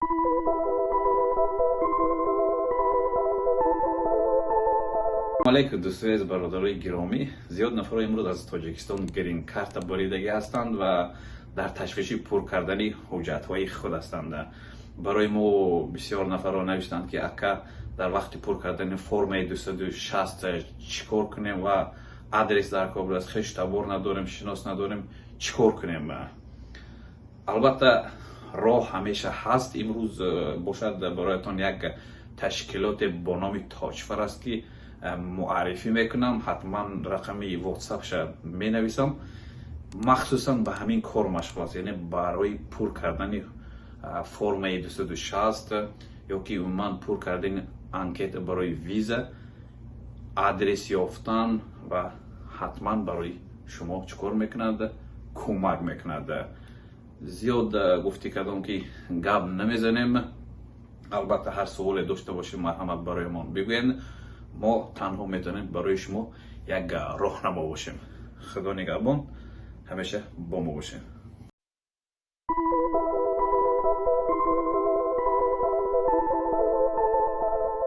Алейкум, дӯстои азиз, бародарои гиромӣ. Зиёд нафарҳо имрӯз аз Тоҷикистон грин-карта буридагӣ ҳастанд ва дар ташвиши пур кардани ҳуҷҷатҳои худ ҳастанд. Барои мо бисёр нафарҳо навиштанд, ки ака, дар вақти пур кардани формаи 260 чӣ кор кунем ва адрес дар кор будааст, хешу табор надорем, шинос надорем, чӣ кор кунем? Албатта, роҳ ҳамеша ҳаст. Имрӯз бошад, бароятон як ташкилоте бо номи Тоҷфар аст, ки муаррифӣ мекунам. Ҳатман рақами ватсапша менависам. Махсусан ба ҳамин кор машғул аст, яъне барои пур кардани формаи 260 ё ки умуман пур кардани анкета барои виза, адрес ёфтан ва ҳатман барои шумо чӣ кор мекунад? Кӯмак мекунад. Зиёд гуфтӣ кардам, ки гап намезанем. Албатта, ҳар суоле дошта бошем, марҳамат, барои бигӯед. Мо танҳо метавонем барои шумо як роҳнамо бошем. Худо нигаҳбон, ҳамеша бо мо бошед.